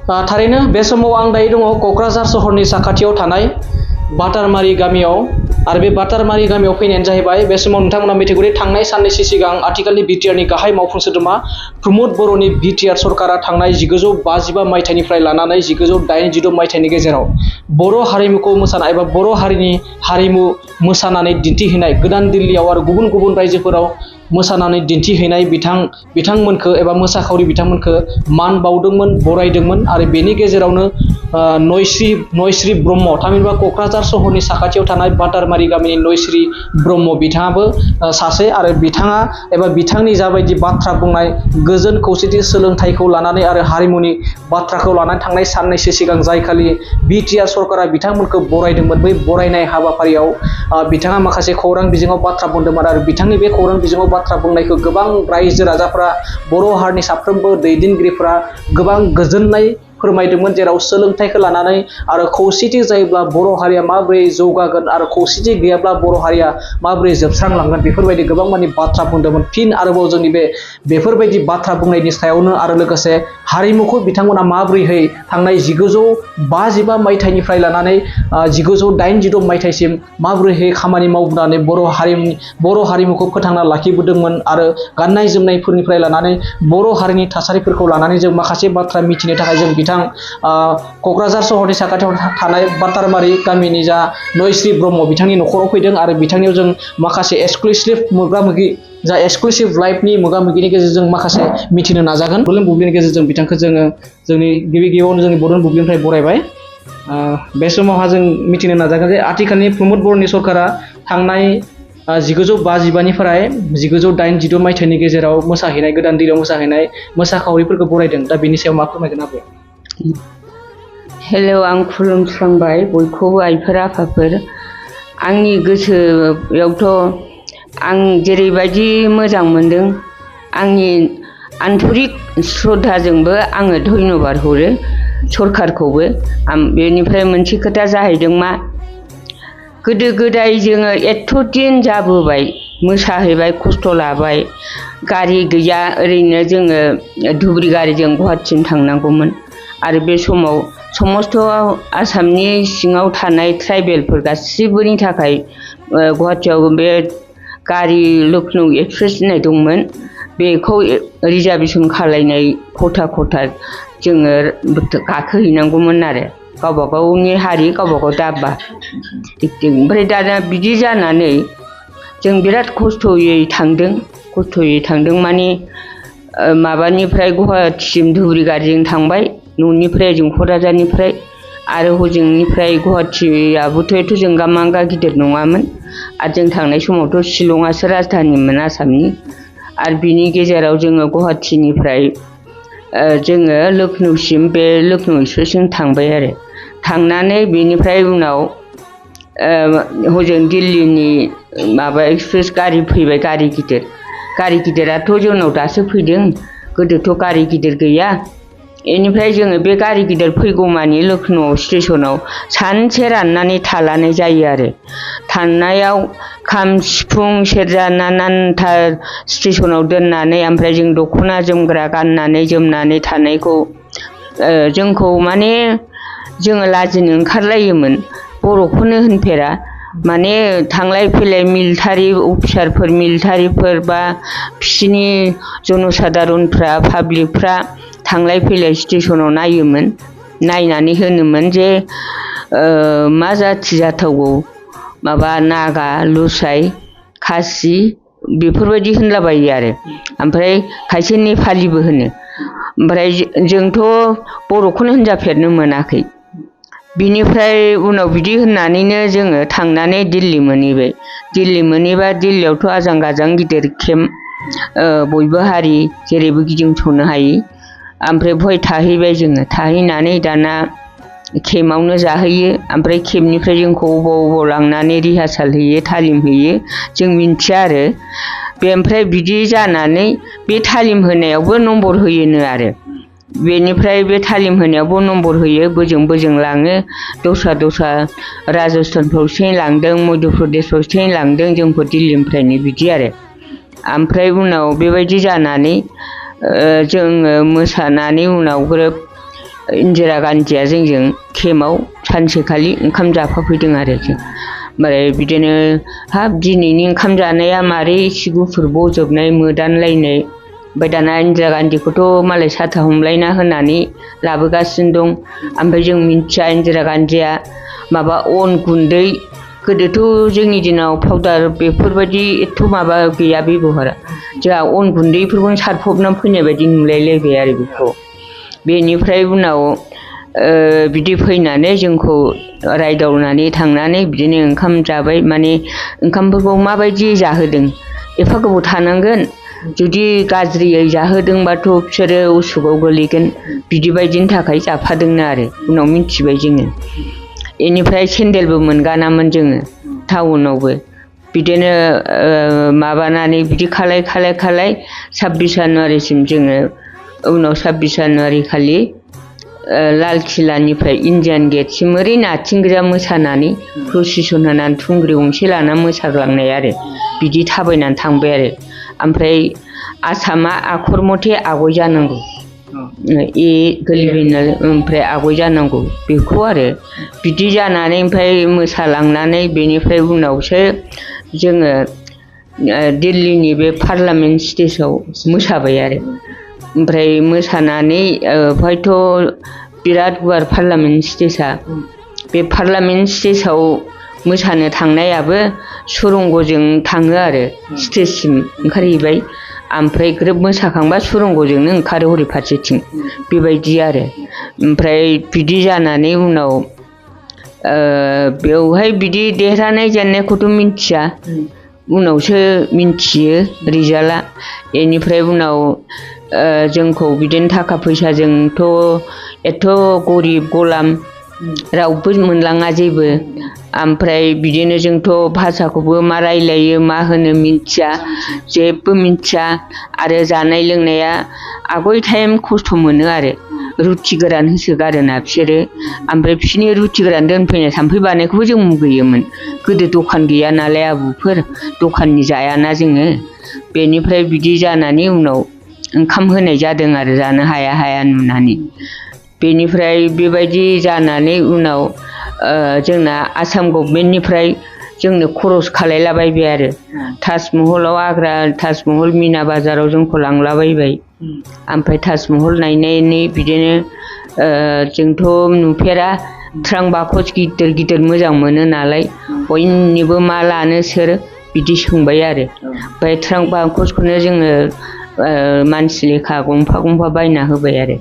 थारैनो बे समाव आं दायो दङ क'क्राझार सहरनि साखाथियाव थानाय बाटारमारि गामियाव आरो बे बाटारमारि गामियाव फैनायानो जाहैबाय बे समाव नोंथांमोना मिथिगौ थांनाय साननैसो सिगां आथिखालनि बिटिआरनि गाहाय मावफुं सोद्रोमा प्रमद बर'नि बिटिआर सरकारा थांनाय 1955 मायथाइनिफ्राय लानानै 1986 मायथाइनि गेजेराव बर' हारिमुखौ मोसानाय एबा बर' हारिनि हारिमु मोसानानै दिन्थिहैनाय गोदान दिल्लीयाव आरो गुबुन गुबुन रायजोफोराव मोसानानै दिन्थिहैनाय बिथांमोनखौ एबा मोसाखावरि बिथांमोनखौ मान बावदोंमोन बरायदोंमोन आरो बेनि गेजेरावनो नयश्री ब्रह्म थामहिनबा क'क्राझार सहरनि साखाथियाव थानाय बाटारमारि गामिनि नयश्री ब्रह्म बिथाङाबो सासे आरो बिथाङा एबा बिथांनि जाबायदि बाथ्रा बुंनाय गोजोन खौसेथि सोलोंथाइखौ लानानै आरो हारिमुनि बाथ्राखौ लानानै थांनाय साननैसो सिगां जाय खालि बिटिआर सरकारा बिथांमोनखौ बरायदोंमोन बै बरायनाय हाबाफारियाव बिथाङा माखासे खौरां बिजोङाव बाथ्रा बुंदोंमोन आरो बिथांनि बे खौरां बिजोङाव बाथ्रा बुंनायखौ गोबां रायजो राजाफ्रा बर' हारिनि साफ्रोमबो दैदेनगिरिफ्रा गोबां गोजोननाय फोरमायदोंमोन जेराव सोलोंथाइखौ लानानै आरो खौसेथि जायोब्ला बर' हारिया माबोरै जौगागोन आरो खौसेथि गैयाब्ला बर' हारिया माबोरै जोबस्रांलांगोन बेफोरबायदि गोबां माने बाथ्रा बुंदोंमोन फिन आरोबाव जोंनि बेफोरबायदि बाथ्रा बुंनायनि सायावनो आरो लोगोसे हारिमुखौ बिथांमोना माबोरैहाय थांनाय 1955 मायथाइनिफ्राय लानानै 1986 मायथाइसिम माबोरैहाय खामानि मावनानै बर' हारिमुखौ फोथांना लाखिबोदोंमोन आरो गाननाय जोमनायफोरनिफ्राय लानानै बर' हारिनि थासारिफोरखौ लानानै जों माखासे बाथ्रा मिथिनो थाखाय जों क'क्राझार सहरनि साखाथियाव थानाय बाटारमारि गामिनि जा नयश्री ब्रह्म बिथांनि न'खराव फैदों आरो बिथांनियाव जों माखासे एक्सक्लुसिभ एक्सक्लुसिभ लाइफनि मोगा-मोगिनि गेजेरजों माखासे मिथिनो नाजागोन बड'लेण्ड बुब्लिनि गेजेरजों बिथांखौ जोङो जोंनि गिबियावनो जोंनि बड'लेण्ड बुब्लिनिफ्राय बरायबाय बे समावहा जों मिथिनो नाजागोन जे आथिखालनि प्रमद बर'नि सरकारा थांनाय 1955निफ्राय 1986 मायथाइनि गेजेराव मोसाहैनाय गोदान दिल्लीयाव मोसाहैनाय मोसाखावरिफोरखौ बरायदों दा बेनि सायाव मा फोरमायगोन आबौ? हेलौ, आं खुलुमस्रांबाय बयखौबो आइफोर आफाफोर। आंनि गोसोआवथ' आं जेरैबायदि मोजां मोनदों आंनि आन्थरिक श्रद्धाजोंबो आङो धन्यबाद हरो सरकारखौबो। बेनिफ्राय मोनसे खोथा जाहैदों मा गोदो गोदाय जोङो एथ' दिन जाबोबाय मोसाहैबाय खस्थ' लाबाय गारि गैया ओरैनो जोङो धुब्रि गारिजों गुवाहाटिसिम थांनांगौमोन आरो बे समाव समस्त आसामनि सिङाव थानाय ट्राइबेलफोर गासिबोनि थाखाय गुवाहाटियाव बे गारि लखनौ एक्सप्रेस होननाय दंमोन बेखौ रिजार्भेसन खालायनाय खथा जोङो गाखोहैनांगौमोन आरो गावबा गावनि हारि गावबा गाव दाब्बा ओमफ्राय दाना बिदि जानानै जों बिराद खस्थ'यै थांदों माने माबानिफ्राय गुवाहाटिसिम धुब्रि गारिजों थांबाय न'निफ्राय जों क'क्राझारनिफ्राय आरो हजोंनिफ्राय गुवाहाटियाबोथ' एथ' जोंगा मांगा गिदिर नङामोन आरो जों थांनाय समावथ' शिलंआसो राजधानिमोन आसामनि आरो बिनि गेजेराव जोङो गुवाहाटिनिफ्राय जोङो लखनौसिम बे लखनौ एक्सप्रेसजों थांबाय आरो थांनानै बेनिफ्राय उनाव हजों दिल्लीनि माबा एक्सप्रेस गारि फैबाय गारि गिदिराथ' जोंनाव दासो फैदों गोदोथ' गारि गिदिर गैया बेनिफ्राय जोङो बे गारि गिदिर फैगौमानि लखनौ स्टेसनाव सानसे राननानै थालानाय जायो आरो थानायाव खाम सिफुं सेरजा नानानथा स्टेसनाव दोननानै ओमफ्राय जों दख'ना जोमग्रा गाननानै जोमनानै थानायखौ जोंखौ माने जोङो लाजिनो ओंखारलायोमोन बर'खौनो होनफेरा माने थांलाय फैलाय मिलिटारि अफिसारफोर मिलिटारिफोर बा बिसिनि जनसाधारनफ्रा पाब्लिकफ्रा थांलाय फैलाय स्टेसनाव नायोमोन नायनानै होनोमोन जे मा जाथि जाथावगौ माबा नागा लुसाइ खासि बेफोरबायदि होनलाबायो आरो ओमफ्राय खायसे नेपालिबो होनो ओमफ्राय जोंथ' बर'खौनो होनजाफेरनो मोनाखै बिनिफ्राय उनाव बिदि होननानैनो जोङो थांनानै दिल्ली मोनहैबाय दिल्लीयावथ' आजां गाजां गिदिर केम्प बयबो हारि जेरैबो गिदिंस'नो हायि ओमफ्राय बहाय थाहैबाय जोङो थाहैनानै दाना केम्पआवनो जाहैयो ओमफ्राय केम्पनिफ्राय जोंखौ अबाव लांनानै रिहार्साल हैयो तालिम हैयो जों मिन्थिया आरो ओमफ्राय बिदि जानानै बे तालिम होनायावबो नम्बर होयोनो आरो बेनिफ्राय बे तालिम होनायावबो नम्बर होयो बोजों लाङो दस्रा राजस्थानफ्रावसो लांदों मध्य प्रदेशफ्रावसो लांदों जोंखौ दिल्लीनिफ्रायनो बिदि आरो ओमफ्राय उनाव बेबायदि जानानै जोङो मोसानानै उनाव ग्रोब इन्दिरा गान्धीया जोंजों केम्पआव सानसेखालि ओंखाम जाफाफैदों आरो जों ओमफ्राय बिदिनो हाब दिनैनि ओंखाम जानाया मारै एसे गुफुर बजबनाय मोदानलायनाय ओमफ्राय दाना इन्दिरा गान्धीखौथ' मालाय साथा हमलायना होनानै लाबोगासिनो दं ओमफ्राय जों मिन्थिया इन्दिरा गान्धीया माबा अन गुन्दै गोदोथ' जोंनि दिनाव पाउदार बेफोरबायदि एथ' माबा गैया बेबहारा जोंहा अन गुन्दैफोरखौनो सारफबनानै फैनाय बायदि नुलायलायबाय आरो बेखौ बेनिफ्राय उनाव बिदि फैनानै जोंखौ रायदावनानै थांनानै बिदिनो ओंखाम जाबाय माने ओंखामफोरखौ माबायदि जाहोदों एफा गोबाव थानांगोन जुदि गाज्रियै जाहोदोंबाथ' बिसोरो उसुगाव गोलैगोन बिदि बायदिनि थाखाय जाफादोंनो आरो उनाव मिन्थिबाय जोङो बेनिफ्राय सेन्देलबो मोनगानामोन जोङो टाउनावबो बिदिनो माबानानै बिदि खालाय 26 जानुवारिसिम जोङो उनाव 26 जानुवारि खालि लालकिलानिफ्राय इन्डियान गेटसिम ओरैनो आथिं गोजा मोसानानै प्रसेसन होनानै थुंग्रि गंसे लाना मोसाग्लांनाय आरो बिदि थाबायनानै थांबाय आरो ओमफ्राय आसामा आखर मथे आगय जानांगौ ए गोलैबाय नालाय ओमफ्राय आगय जानांगौ बेखौ आरो बिदि जानानै ओमफ्राय मोसालांनानै बेनिफ्राय उनावसो जोङो दिल्लीनि बे पार्लामेन्ट स्टेजाव मोसाबाय आरो ओमफ्राय मोसानानै हयथ' बिराद गुवार पार्लामेन्ट स्टेजआ बे पार्लामेन्ट स्टेजाव मोसानो थांनायाबो सुरंगजों थाङो आरो स्टेजसिम ओंखारहैबाय ओमफ्राय ग्रोब मोसाखांबा सुरंगजोंनो ओंखारो हरै फारसेथिं बेबायदि आरो ओमफ्राय बिदि जानानै उनाव बेवहाय बिदि देरहानाय जेननायखौथ' मिन्थिया उनावसो मिन्थियो रिजाल्टआ बेनिफ्राय उनाव जोंखौ बिदिनो थाखा फैसाजोंथ' एथ' गरिब गलाम रावबो मोनलाङा जेबो ओमफ्राय बिदिनो जोंथ' भाषाखौबो मा रायलायो मा होनो मिन्थिया जेबो मिन्थिया आरो जानाय लोंनाया आगय टाइम खस्थ' मोनो आरो रुथि गोरान होसोगारोना बिसोरो ओमफ्राय बिसोरनि रुथि गोरान दोनफैनाय थाम्फै बानायखौबो जों मुगैयोमोन गोदो दखान गैया नालाय आबौफोर दखाननि जायाना जोङो बेनिफ्राय बिदि जानानै उनाव ओंखाम होनाय जादों आरो जानो हाया नुनानै बेनिफ्राय बेबायदि जानानै उनाव जोंना आसाम गभर्नमेन्टनिफ्राय जोंनो खरस खालायलाबायबाय आरो ताजमहलाव आग्रा ताजमहल मिना बाजाराव जोंखौ लांलाबायबाय ओमफ्राय ताजमहल नायनायनि बिदिनो जोंथ' नुफेरा ट्रां बाकस गिदिर गिदिर मोजां मोनो नालाय बयनिबो मा लानो सोर बिदि सोंबाय आरो ओमफ्राय ट्रां बाकसखौनो जोङो मानसि लेखा गंफा गंफा बायना होबाय आरो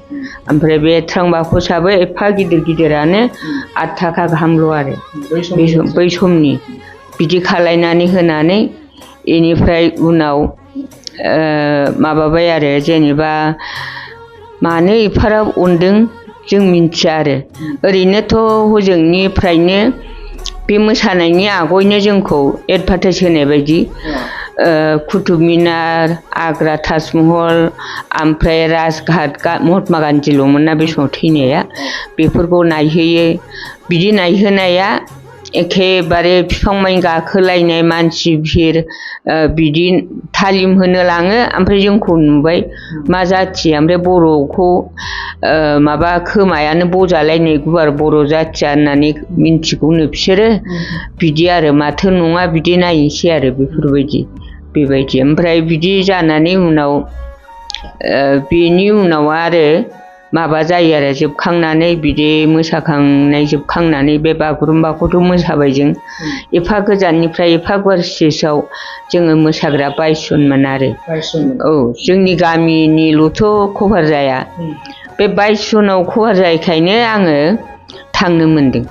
ओमफ्राय बे ट्रां बाकसाबो एफा गिदिर गिदिरानो 8 थाखा गाहामल' आरो बै समनि बिदि खालायनानै होनानै बेनिफ्राय उनाव माबाबाय आरो जेनेबा मानो एफाराब अनदों जों मिन्थिया आरो ओरैनोथ' हजोंनिफ्रायनो बे मोसानायनि आगयनो जोंखौ एडभार्टाइज होनाय बायदि कुतुब मिनार आग्रा ताजमहल ओमफ्राय राजघाट महात्मा गान्धील'मोन ना बे समाव थैनाया बेफोरखौ नायहैयो बिदि नायहोनाया एखेबारे बिफां मानि गाखोलायनाय मानसि भिर बिदि तालिम होनो लाङो ओमफ्राय जोंखौ नुबाय मा जाथि ओमफ्राय बर'खौ माबा खोमायानो बजालायनाय गुवार बर' जाथिया होननानै मिन्थिगौनो बिसोरो बिदि आरो माथो नङा बिदि नायनोसै आरो बेबायदि ओमफ्राय बिदि जानानै उनाव बेनि उनाव आरो माबा जायो आरो जोबखांनानै बिदि मोसाखांनाय जोबखांनानै बे बागुरुम्बाखौथ' मोसाबाय जों एफा गोजाननिफ्राय एफा गुवार स्टेजाव जोङो मोसाग्रा 22 जनमोन आरो औ जोंनि गामिनिल'थ' कभार जाया बे 22 जनाव कभार जायैखायनो आङो थांनो मोनदों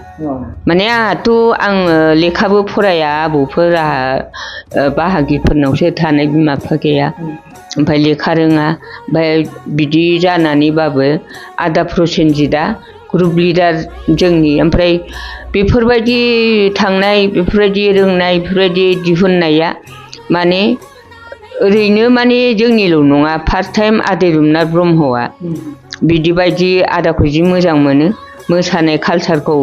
माने आंहाथ' आङो लेखाबो फराया आबौफोर आंहा बाहागिफोरनावसो थानाय बिमा बिफा गैया ओमफ्राय लेखा रोङा ओमफ्राय बिदि जानानैबाबो आदा प्रसेनजितआ ग्रुप लिडार जोंनि ओमफ्राय बेफोरबायदि थांनाय बेफोरबायदि रोंनाय बेफोरबायदि दिहुननाया माने ओरैनो माने जोंनिल' नङा फार्स्ट टाइम आदै रुपनाथ ब्रह्मआ बिदि बायदि आदाखौ जि मोजां मोनो मोसानाय कालसारखौ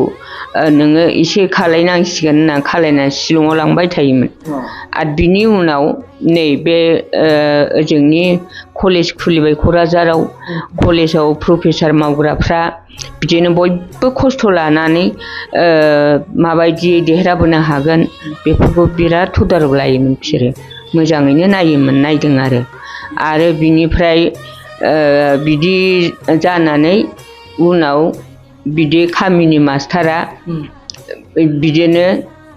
नोङो एसे खालायनांसिगोन होनना खालायना शिलंआव लांबाय थायोमोन आरो बिनि उनाव नै बे ओजोंनि कलेज खुलिबाय क'क्राझाराव कलेजाव प्रफेसार मावग्राफ्रा बिदिनो बयबो खस्थ' लानानै माबायदि देरहाबोनो हागोन बेफोरखौ बिराद तदारक लायोमोन बिसोरो मोजाङैनो नायोमोन नायदों आरो बिनिफ्राय बिदि जानानै उनाव बिदि खामिनि मास्टारा बिदिनो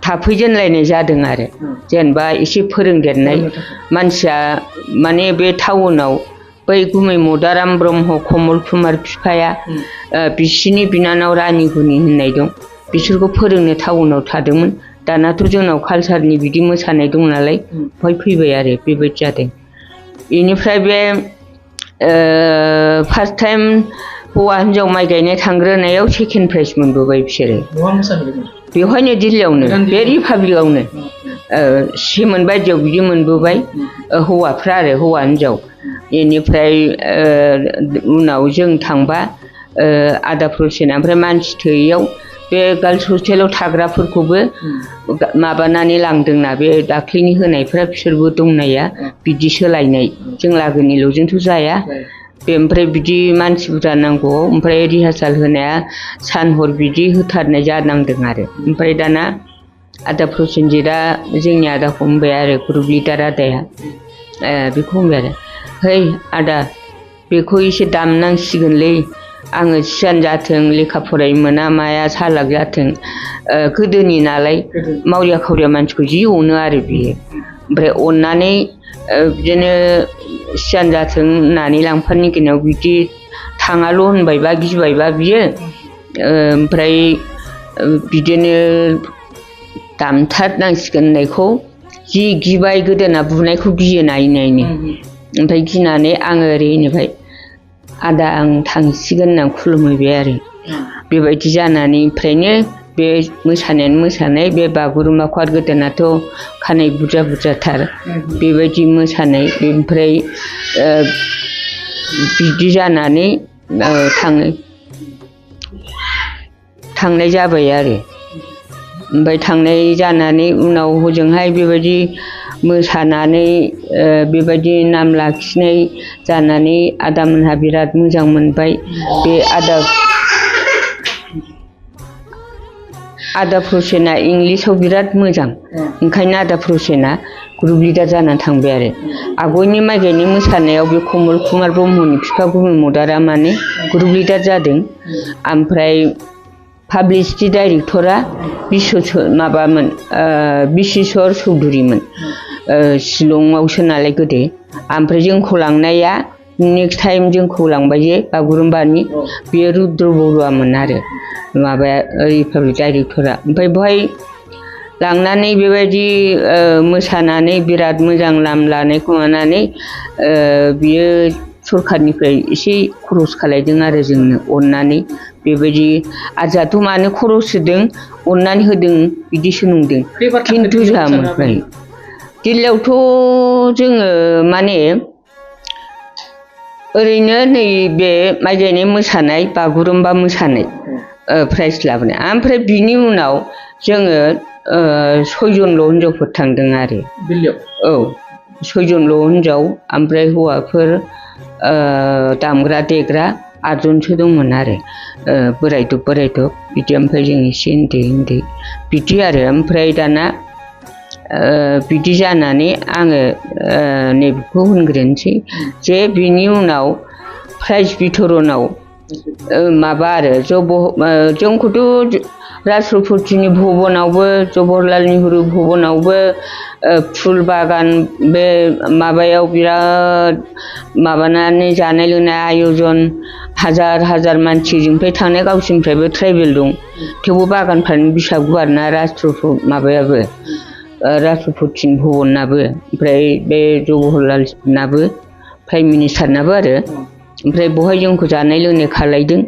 थाफैजेनलायनाय जादों आरो जेनेबा एसे फोरोंदेरनाय मानसिया माने बे टाउनाव बै गुमै मदाराम ब्रह्म कमल कुमार बिफाया बिसिनि बिनानाव रानिगुनि होननाय दं बिसोरखौ फोरोंनो टाउनाव थादोंमोन दानाथ' जोंनाव कालसारनि बिदि मोसानाय दं नालाय बेवहाय फैबाय आरो बेबायदि जादों बेनिफ्राय बे फार्स्ट टाइम हौवा हिन्जाव माइ गायनाय थांग्रोनायाव सेकेन्ड प्राइज मोनबोबाय बिसोरो बेवहायनो दिल्लीयावनो बे रिपाब्लिकआवनो 7 बायदियाव बिदि मोनबोबाय हौवाफ्रा आरो हौवा हिन्जाव बेनिफ्राय उनाव जों थांबा आदा प्रसेना ओमफ्राय मानसि थोयैयाव बे गार्लस हस्टेलाव थाग्राफोरखौबो माबानानै लांदोंना बे दाख्लैनि होनायफ्रा बिसोरबो दंनाया बिदि सोलायनाय जों लागोनिल'जोंथ' जाया बे ओमफ्राय बिदि मानसि बुरजा नांगौ ओमफ्राय रिहार्साल होनाया सान हर बिदि होथारनाय जानांदों आरो ओमफ्राय दाना आदा प्रसेनजितआ जोंनि आदाखौ बुंबाय आरो ग्रुप लिडार आदाया बेखौ बुंबाय आरो है आदा बेखौ एसे दामनांसिगोनलै आङो सियान जाथों लेखा फरायनो मोना माया सालाक जाथों गोदोनि नालाय मावरिया खावरिया मानसिखौ जि अनो आरो बियो ओमफ्राय अननानै बिदिनो सियान जाथों होननानै लांफानो नागिरनायाव बिदि थाङाल' होनबायबा गिबायबा बियो ओमफ्राय बिदिनो दामथारनांसिगोन होननायखौ जि गिबाय गोदोना बुनायखौ गियो नायनो ओमफ्राय गिनानै आङो ओरै होनबाय आदा आं थांसिगोन होननानै खुलुमहैबाय आरो बेबायदि जानानै ओमफ्रायनो बे मोसानायानो मोसानाय बे बागुरुम्बाखौ आरो गोदोनाथ' खानाय बुरजा बुरजाथार बेबायदि मोसानाय ओमफ्राय बिदि जानानै थांनाय जाबाय आरो ओमफ्राय थांनाय जानानै उनाव हजोंहाय बेबायदि मोसानानै बेबायदि नाम लाखिनाय जानानै आदामोनहा बिराद मोजां मोनबाय बे आदा प्रसेना इंलिसाव बिराद मोजां ओंखायनो आदा प्रसेना ग्रुप लिडार जानानै थांबाय आरो आगयनि माइ गायनाय मोसानायाव बे कमल कुमार ब्रह्मनि बिफा गुमै मदारामानो ग्रुप लिडार जादों ओमफ्राय पाब्लिसिटि डाइरेक्टरा माबामोन बिश्वेश्वर चौधुरीमोन शिलंआवसो नालाय गोदो ओमफ्राय जोंखौ लांनाया नेक्स्ट टाइम जोंखौ लांबाय जे बागुरुम्बानि बेयो रुद्र बरुवामोन आरो माबाया रिपाब्लिक डाइरेक्टरा ओमफ्राय बेवहाय लांनानै बेबायदि मोसानानै बिराद मोजां नाम लानायखौ नुनानै बियो सरखारनिफ्राय एसे खरस खालायदों आरो जोंनो अननानै बेबायदि आरो जोंहाथ' मानो खरस होदों अननानै होदों बिदिसो नंदों खिन्थु जोंहा मोनबाय दिल्लीयावथ' जोङो माने ओरैनो नैबे माइ गायनाय मोसानाय बागुरुम्बा मोसानाय प्राइज लाबोनाय ओमफ्राय बिनि उनाव जोङो 6 जनल' हिनजावफोर थांदों आरो दिल्लीयाव औ 6 जनल' हिनजाव ओमफ्राय हौवाफोर दामग्रा देग्रा 8 जनसो दंमोन आरो बोरायदब बिदि ओमफ्राय जों एसे उन्दै बिदि आरो ओमफ्राय दाना बिदि जानानै आङो नैबेखौ होनग्रोनोसै जे बिनि उनाव प्राइज बिथरनाव माबा आरो जोंखौथ' राष्ट्रपतिनि भबनावबो जवाहरलाल नेहरु भबनावबो फुल बागान बे माबायाव बिराद माबानानै जानाय लोंनाय आयजन हाजार मानसिजोंफ्राय थांनाय गावसिनिफ्रायबो ट्राइबेल दं थेवबो बागानफ्रानो बिसा गुवारना माबायाबो राष्ट्रपतिनि भबनाबो ओमफ्राय बे जवाहरलालनाबो प्राइम मिनिस्टारनाबो आरो ओमफ्राय बेवहाय जोंखौ जानाय लोंनाय खालायदों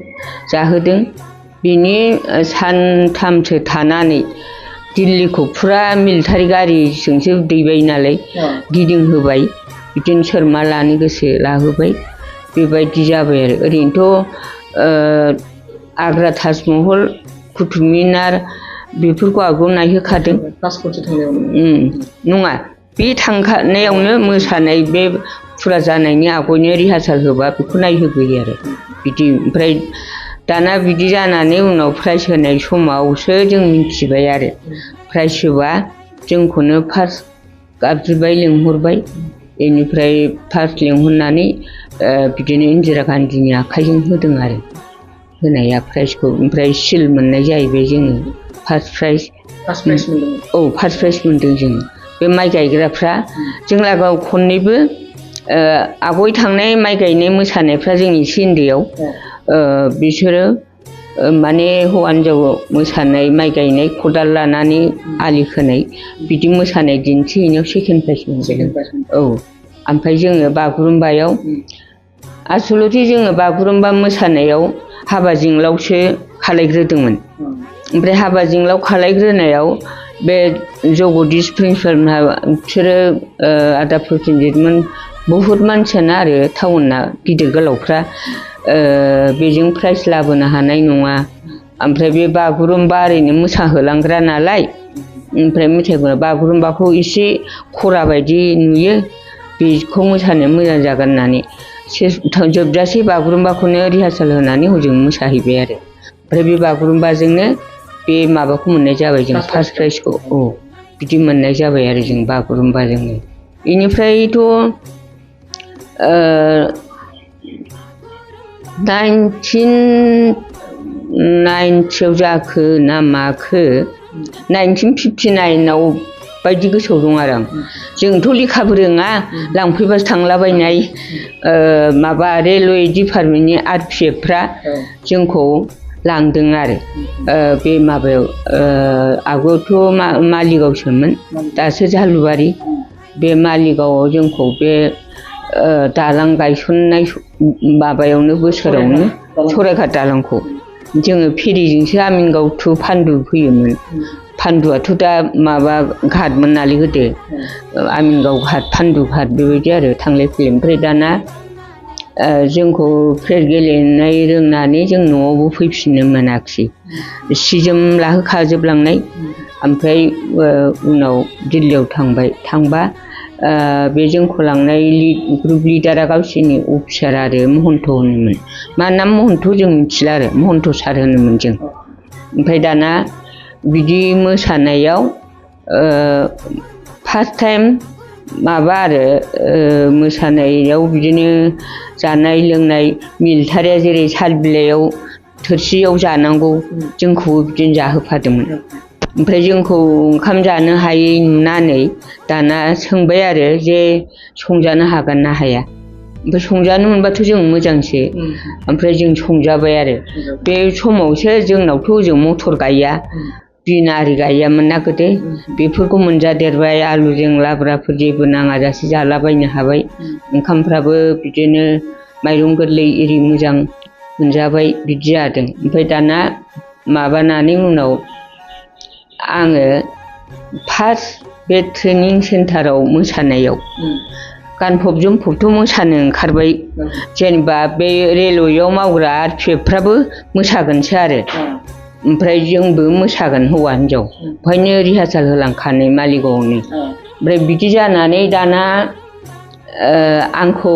जाहोदों बिनि सानथामसो थानानै दिल्लीखौ फुरा मिलिटारि गारिजोंसो दैबाय नालाय गिदिंहोबाय बिदिनो सोर मा लानो गोसो लाहोबाय बेबायदि जाबाय आरो ओरैनोथ' आग्रा ताजमहल कुतुब मिनार बेफोरखौ आगोलाव नायहोखादों फार्स्ट खनसे थांनायाव नङा बे थांखानायावनो मोसानाय बे फुरा जानायनि आगोलनो रिहार्साल होबा बेखौ नायहोग्रोयो आरो बिदि ओमफ्राय दाना बिदि जानानै उनाव प्राइज होनाय समावसो जों मिथिबाय आरो प्राइज होबा जोंखौनो फार्स्ट गाबज्रिबाय लिंहरबाय बेनिफ्राय फार्स्ट लिंहरनानै बिदिनो इन्दिरा गान्धीनि आखाइजों होदों आरो होनाया प्राइजखौ ओमफ्राय सिल मोननाय जाहैबाय जोङो फार्स्ट प्राइज मोनदों औ फार्स्ट प्राइज मोनदों जों बे माइ गायग्राफ्रा जों लागोआव खननैबो आगय थांनाय माइ गायनाय मोसानायफ्रा जों एसे उन्दैयाव बिसोरो माने हौवा हिन्जाव मोसानाय माइ गायनाय खदाल लानानै आलि खोनाय बिदि मोसानाय दिन्थिहैनायाव सेकेन्ड प्राइज मोनबोदों औ ओमफ्राय जोङो बागुरुम्बायाव आसलथे जोङो बागुरुम्बा मोसानायाव हाबा जिंलावसो खालायग्रोदोंमोन ओमफ्राय हाबा जिंलाव खालायग्रोनायाव बे जगदीश प्रिन्सिपालमोनहा बिसोरो आदा प्रसेनजितमोन बहुद मानसियानो आरो टाउनना गिदिर गोलावफ्रा बेजों प्राइज लाबोनो हानाय नङा ओमफ्राय बे बागुरुम्बा ओरैनो मोसाहोलांग्रा नालाय ओमफ्राय मेथाइखौ बागुरुम्बाखौ एसे खरा बायदि नुयो बेखौ मोसानो मोजां जागोन होननानै जोबजासे बागुरुम्बाखौनो रिहार्साल होनानै हजों मोसाहैबाय आरो ओमफ्राय बे बागुरुम्बाजोंनो बे माबाखौ मोननाय जाबाय जों फार्स्ट प्राइजखौ औ बिदि मोननाय जाबाय आरो जों बागुरुम्बाजोंनो बेनिफ्रायथ' 1990 जाखो ना माखो 1959 बायदि गोसोआव दं आरो आं जोंथ' लेखाबो रोङा लांफैबासो थांलाबायनाय माबा रेलवे डिपार्टमेन्टनि RPFफ्रा जोंखौ लांदों आरो बे माबायाव आगोलावथ' मालिगावसोमोन दासो जालुबारि बे मालिगावआव जोंखौ बे दालां गायसननाय माबायावनो बोसोरावनो सराइघाट दालांखौ जोङो फेरिजोंसो आमिनगाव टु पान्डु फैयोमोन पान्डुआथ' दा माबा घाटमोन नालाय गोदो आमिनगाव घाट पान्डु घाट बेबायदि आरो थांलाय फैलाय ओमफ्राय दाना जोंखौ क्रिकेट गेलेनाय रोंनानै जों न'आवबो फैफिननो मोनाखिसै सि जोम लाहोखाजोबलांनाय ओमफ्राय उनाव दिल्लीयाव थांबा बे जोंखौ लांनाय ग्रुप लिडारा गावसोरनि अफिसार आरो महन्त होनोमोन मा नाम महन्त जों मिथिला आरो महन्त सार होनोमोन जों ओमफ्राय दाना बिदि मोसानायाव फार्स्ट टाइम माबा आरो मोसानायाव बिदिनो जानाय लोंनाय मिलिटारिया जेरै साल बिलाइयाव थोरसियाव जानांगौ जोंखौबो बिदिनो जाहोफादोंमोन ओमफ्राय जोंखौ ओंखाम जानो हायै नुनानै दाना सोंबाय आरो जे संजानो हागोन ना हाया ओमफ्राय संजानो मोनबाथ' जों मोजांसो ओमफ्राय जों संजाबाय आरो बे समावसो जोंनावथ' ओजों मटर गाया बिन आरि गायामोन ना गोदो बेफोरखौ मोनजादेरबाय आलुजों लाब्राफोर जेबो नाङाजासे जालाबायनो हाबाय ओंखामफ्राबो बिदिनो माइरं गोरलै एरि मोजां मोनजाबाय बिदि जादों ओमफ्राय दाना माबानानै उनाव आङो फार्स्ट बे ट्रेनिं सेन्टाराव मोसानायाव गानफब जोमफबथ' मोसानो ओंखारबाय जेनेबा बे रेलवेयाव मावग्रा RPFफ्राबो मोसागोनसो आरो ओमफ्राय जोंबो मोसागोन हौवा हिन्जाव बेवहायनो रिहार्साल होलांखानाय मालिगावआवनो ओमफ्राय बिदि जानानै दाना आंखौ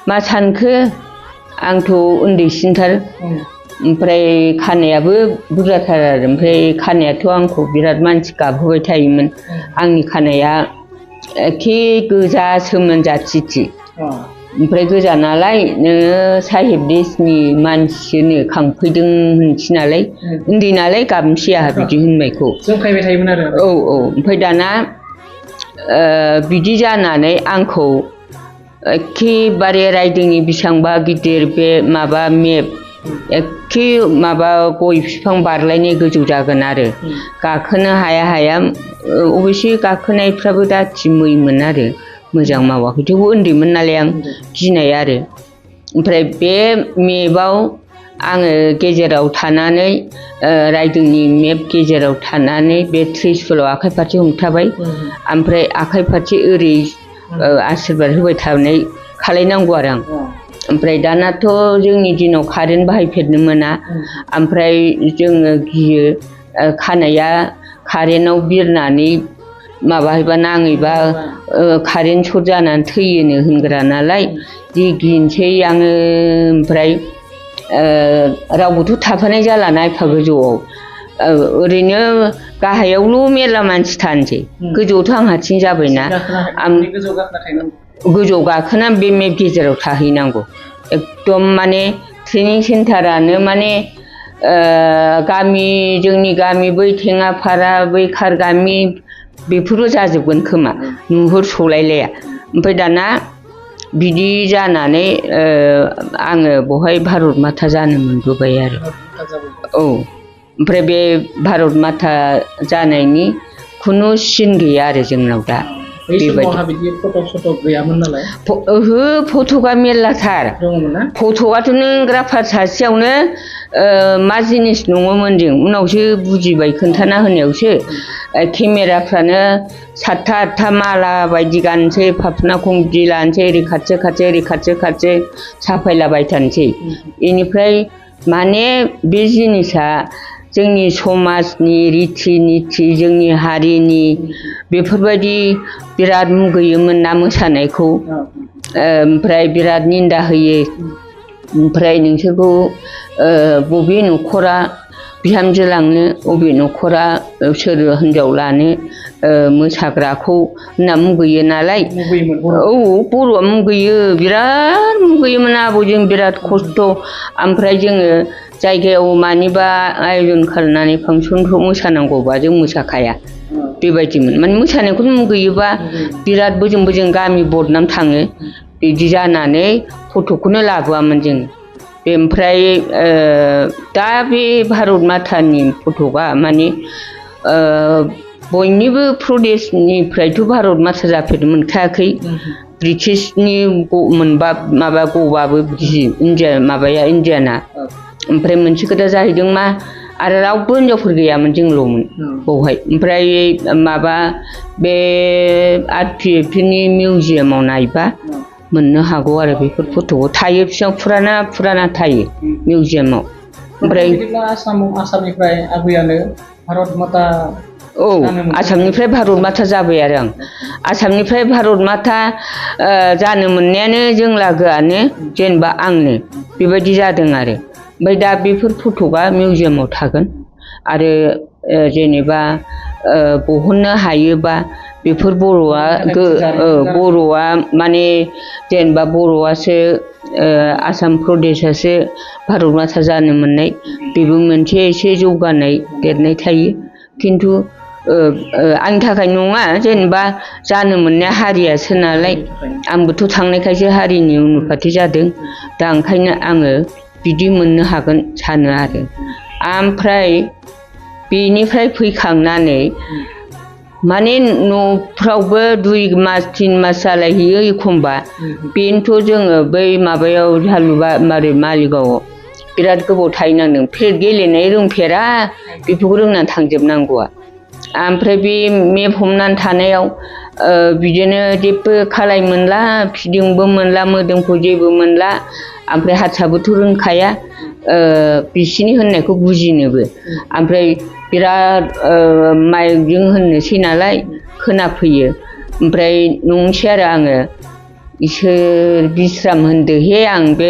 मा सानखो आंथ' उन्दैसिनथार ओमफ्राय खानायाबो बुरजाथार आरो ओमफ्राय खानायाथ' आंखौ बिराद मानसि गाबहोबाय थायोमोन आंनि खानाया एखे गोजासोमोन जाथिथि ओमफ्राय गोजा नालाय नोङो साहेब देशनि मानसिनो खांफैदों होनसै नालाय उन्दै नालाय गाबनोसै आंहा बिदि होननायखौ जंखायबाय थायोमोन आरो औ ओमफ्राय दाना बिदि जानानै आंखौ एखेबारे रायदोंनि बेसेबांबा गिदिर बे माबा मेप एखे माबा गय बिफां बारलायनाय गोजौ जागोन आरो गाखोनो हाया अबयसे गाखोनायफ्राबो दाथि मैमोन आरो मोजां मावाखै थेवबो उन्दैमोन नालाय आं गिनाय आरो ओमफ्राय बे मेपआव आङो गेजेराव थानानै रायदोंनि मेप गेजेराव थानानै बे त्रिशुलाव आखाइ फारसे हमथाबाय ओमफ्राय आखाइ फारसे ओरै आशीर्बाद होबाय थानाय खालायनांगौ आरो आं ओमफ्राय दानाथ' जोंनि दिनाव कारेन्ट बाहायफेरनो मोना ओमफ्राय जोङो गियो खानाया कारेन्टआव बिरनानै माबाहैबा नाङैबा कारेन्ट सर्ट जानानै थैयोनो होनग्रा नालाय जि गिनोसै आङो ओमफ्राय रावबोथ' थाफानाय जालाना एफा गोजौआव ओरैनो गाहायावल' मेरला मानसि थानोसै गोजौआवथ' आं हारसिं जाबायना आं गोजौआव गाखोना बे मेप गेजेराव थाहैनांगौ एकदम माने ट्रेनिं सेन्टारानो माने गामि जोंनि गामि बै थेङाफारा बै खारगामि बेफोरबो जाजोबगोन खोमा नुहुरस'लायलाया ओमफ्राय दाना बिदि जानानै आङो बहाय भारत माता जानो मोनबोबाय आरो औ ओमफ्राय बे भारत माता जानायनि खुनु सिन गैया आरो जोंनाव दा बेबायदि फट' गैयामोन नालाय ओहो फट'आ मेरलाथार फट'ग्राफार सासेयावनो मा जिनिस नङोमोन जों उनावसो बुजिबाय खोन्थाना होनायावसो केमेराफ्रानो 7था 8था माला बायदि गानसै फाफना खंबि लानोसै ओरै खाथि ओरै खाथि साफायलाबायथारनोसै बेनिफ्राय माने बे जिनिसा जोंनि समाजनि रिति निति जोंनि हारिनि बेफोरबायदि बिराद मुगैयोमोन ना मोसानायखौ ओमफ्राय बिराद निन्दा होयो ओमफ्राय नोंसोरखौ बबे न'खरा बिहामजो लांनो बबे न'खरा सोर हिन्जाव लानो मोसाग्राखौ होनना मुगैयो नालाय औ बर'आ मुगैयो बिराद मुगैयोमोन आबौजों बिराद खस्थ' ओमफ्राय जोङो जायगायाव मानिबा आयजन खालामनानै फांसनफ्राव मोसानांगौबा जों मोसाखाया बेबायदिमोन माने मोसानायखौनो मुगैयोबा बिराद बोजों गामि बदनाम थाङो बिदि जानानै फट'खौनो लाबोआमोन जों ओमफ्राय दा बे भारत मातानि फट'आ माने बयनिबो प्रदेशनिफ्रायथ' भारत माता जाफेरनो मोनखायाखै ब्रिटिशनि मोनबा माबा गबाबो बिदि इण्डियाना ओमफ्राय मोनसे खोथा जाहैदों मा आरो रावबो हिनजावफोर गैयामोन जोंल'मोन बावहाय ओमफ्राय माबा बे RPFनि मिउजियामाव नायबा मोननो हागौ आरो बेफोर फट'आव थायो बिसिबां फुराना थायो मिउजियामाव ओमफ्राय आसामनिफ्राय आबैयानो भारत माता औ आसामनिफ्राय भारत माता जाबाय आरो आं आसामनिफ्राय भारत माता जानो मोननायानो जों लागोआनो जेनेबा आंनो बेबायदि जादों आरो ओमफ्राय दा बेफोर फट'आ मिउजियामाव थागोन आरो जेनेबा बहननो हायोबा बेफोर बर'आ माने जेनेबा बर'आसो आसाम प्रदेशआसो भारत माता जानो मोननाय बेबो मोनसे एसे जौगानाय देरनाय थायो खिन्थु आंनि थाखाय नङा जेनेबा जानो मोननाय हारियासो नालाय आंबोथ' थांनायखायसो हारिनि उन्नति जादों दा ओंखायनो आङो बिदि मोननो हागोन सानो आरो ओमफ्राय बेनिफ्राय फैखांनानै माने न'फ्रावबो 2 मास 3 मास जालायहैयो एखमबा बेनोथ' जोङो बै माबायाव झालुबारि मालिगावआव बिराद गोबाव थाहैनांदों गेलेनाय रोंफेरा बेफोरखौ रोंनानै थांजोबनांगौआ ओमफ्राय बे मेप हमनानै थानायाव बिदिनो जेबो खालाय मोनला फिदिंबो मोनला मोदोमखौ जेबो मोनला ओमफ्राय हारसाबोथ' रोंखाया बिसिनि होननायखौ बुजिनोबो ओमफ्राय बिराद माइकजों होननोसै नालाय खोनाफैयो ओमफ्राय नंसै आरो आङो इसोर बिस्राम होनदोहे आं बे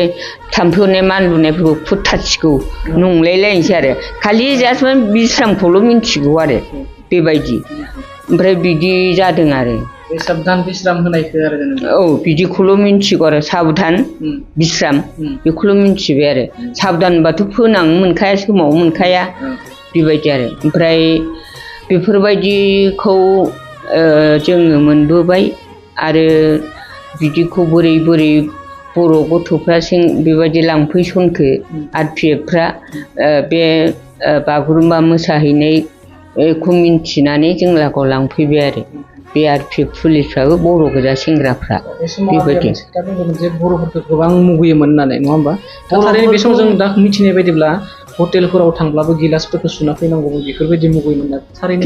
थाम्फै अरनाय मानलुनायफोरखौ फुथारसिगौ नंलायलायनोसै आरो खालि जास्ट बिस्रामखौल' मिन्थिगौ आरो बेबायदि ओमफ्राय बिदि जादों आरो साबधान बिस्राम होनायखौ आरो औ बिदिखौल' मिन्थिगौ आरो साबधान बिस्राम बेखौल' मिन्थिबाय आरो साबधानबाथ' फोनांनो मोनखाया समाव मोनखाया बेबायदि आरो ओमफ्राय बेफोरबायदिखौ जोङो मोनबोबाय आरो बिदिखौ बोरै बर' गथ'फ्रा बेबायदि लांफैसनखो RPFफ्रा बे बागुरुम्बा मोसाहैनायखौ मिन्थिनानै जों लागोआव लांफैबाय आरो बे RPF पुलिसफ्राबो बर' गोजा सेंग्राफ्रा बेबायदि बर'फोरखौ गोबां मुगैयोमोन होननानै नङा होमबा थारैनो बे समाव जों दा मिथिनाय बायदिब्ला हटेलफोराव थांब्लाबो गिलासफोरखौ सुना फैनांगौमोन बेफोरबायदि मुगैयोमोन थारैनो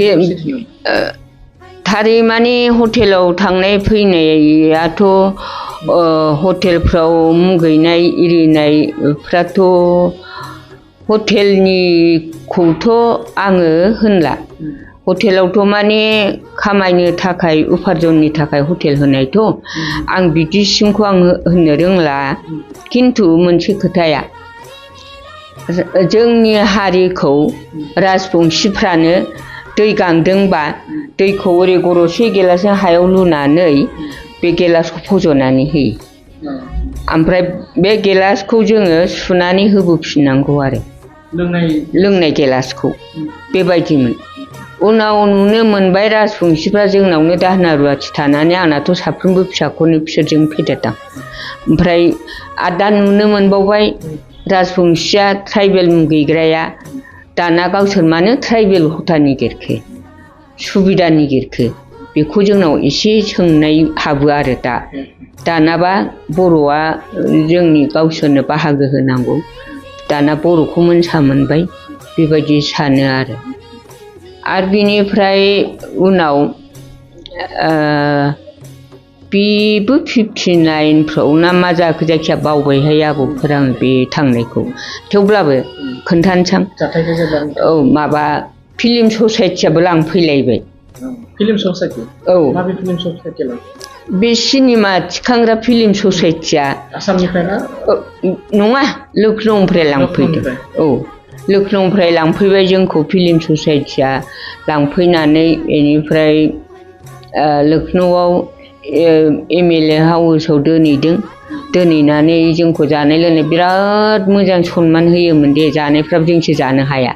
थारै माने हटेलाव थांनाय फैनायाथ' हटेलफ्राव मुगैनाय इरिनायफ्राथ' हटेलनिखौथ' आङो होनला हटेलावथ' माने खामायनो थाखाय उपार्जननि थाखाय हटेल होनायथ' आं बिदिसिमखौ आं होननो रोंला खिन्थु मोनसे खोथाया जोंनि हारिखौ राजबंशिफ्रानो दै गांदोंबा दैखौ ओरै गरसे गिलासजों हायाव लुनानै बे गिलासखौ फज'नानै होयो ओमफ्राय बे गिलासखौ जोङो सुनानै होबोफिननांगौ आरो लोंनाय गिलासखौ बेबायदिमोन उनाव नुनो मोनबाय राजबंशिफ्रा जोंनावनो दाहोना रुवाथि थानानै आंनाथ' साफ्रोमबो फिसाखौनो बिसोरजों फेदेरदां ओमफ्राय आरो दा नुनो मोनबावबाय राजबंशिया ट्राइबेल मुगैग्राया दाना गावसोर मानो ट्राइबेल खथा नागिरखो सुबिदा नागिरखो बेखौ जोंनाव एसे सोंनाय हाबो आरो दानाबा बर'आ जोंनि गावसोरनो बाहागो होनांगौ दाना बर'खौ मोनसा मोनबाय बेबायदि सानो आरो बिनिफ्राय उनाव बेबो 59फ्राव ना मा जाखो जायखिया बावबायहाय आबौफोर आं बे थांनायखौ थेवब्लाबो खोन्थानोसां औ माबा फिल्म ससाइटियाबो लांफैलायबाय फिल्म ससाइटि औ माबे फिल्म ससाइटि बे सिनेमा थिखांग्रा फिल्म ससाइटिया आसामनिफ्राय ना नङा लखनौनिफ्राय लांफैदों औ लखनौनिफ्राय लांफैबाय जोंखौ फिल्म ससाइटिया लांफैनानै बेनिफ्राय लखनौआव MLA हाउसआव दोनहैनानै जोंखौ जानाय लोंनाय बिराद मोजां सनमान होयोमोन दे जानायफ्राबो जोंसो जानो हाया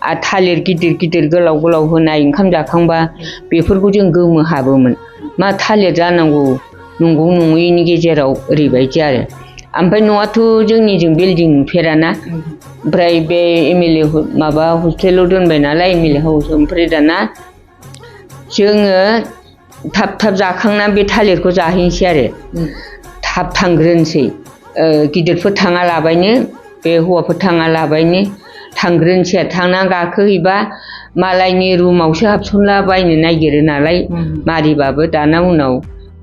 आरो थालिर गिदिर गिदिर गोलाव गोलाव होनाय ओंखाम जाखांबा बेफोरखौ जों गोमोहाबोमोन मा थालिर जानांगौ नंगौ नङैनि गेजेराव ओरैबायदि आरो ओमफ्राय न'आथ' जोंनिजों बिल्डिं नुफेराना ओमफ्राय बे MLA माबा हस्टेलाव दोनबाय नालाय MLA हाउसआव ओमफ्राय दाना जोङो थाब जाखांना बे थालिरखौ जाहैनोसै आरो थाब थांग्रोनोसै गिदिरफोर थाङा लाबायनो बे हौवाफोर थाङा लाबायनो थांग्रोनोसै आरो थांना गाखोहैबा मालायनि रुमावसो हाबसनला बायनो नागिरो नालाय मारिबाबो दाना उनाव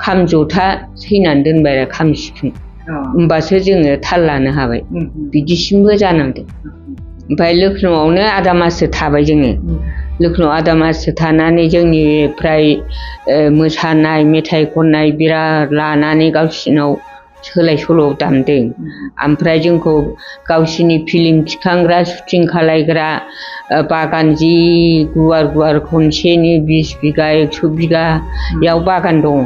खाम जथा सैनानै दोनबाय आरो खाम सिफुं होमबासो जोङो थाल लानो हाबाय बिदिसिमबो जानांदों ओमफ्राय लखनौआवनो आदा माससो थाबाय जोङो लखनौआव आदा माससो थानानै जोंनिफ्राय मोसानाय मेथाइ खननाय बिराद लानानै गावसिनाव सोलाय सोल' दामदों ओमफ्राय जोंखौ गावसिनि फिल्म थिखांग्रा शुटिं खालायग्रा बागान जि गुवार गुवार खनसेनि 20 बिगा 100 बिगायाव बागान दङ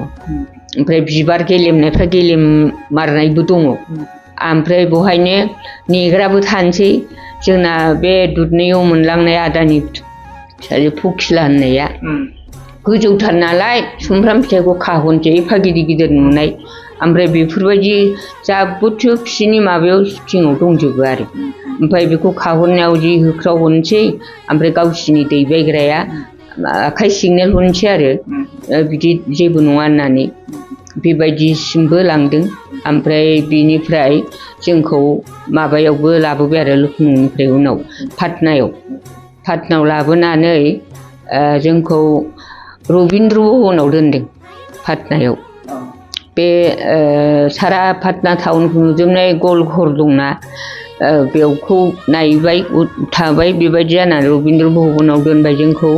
ओमफ्राय बिबार गेलेमनायफ्रा गेलेमारनायबो दङ ओमफ्राय बेवहायनो नेग्राबो थानोसै जोंना बे दुधनैयाव मोनलांनाय आदानि फिसाजो फकिला होननाया गोजौथार नालाय सुमफ्राम फिथाइखौ खाहनसै एफा गिदिर गिदिर नुनाय ओमफ्राय बेफोरबायदि जाबोथिय बिसिनि माबायाव शुटिङाव दंजोबो आरो ओमफ्राय बेखौ खाहननायाव जि होख्राव हरनोसै ओमफ्राय गावसिनि दैबायग्राया आखाइ सिगनेल हरनोसै आरो बिदि जेबो नङा होननानै बेबायदिसिमबो लांदों ओमफ्राय बिनिफ्राय जोंखौ माबायावबो लाबोबाय आरो लखनौनिफ्राय उनाव पाटनायाव लाबोनानै जोंखौ रबीन्द्र भवनाव दोनदों पाटनायाव बे सारा पाटना टाउनखौ नुजोबनाय गल घर दंना बेवखौ नायबाय थाबाय बेबायदि जानानै रबीन्द्र भवनाव दोनबाय जोंखौ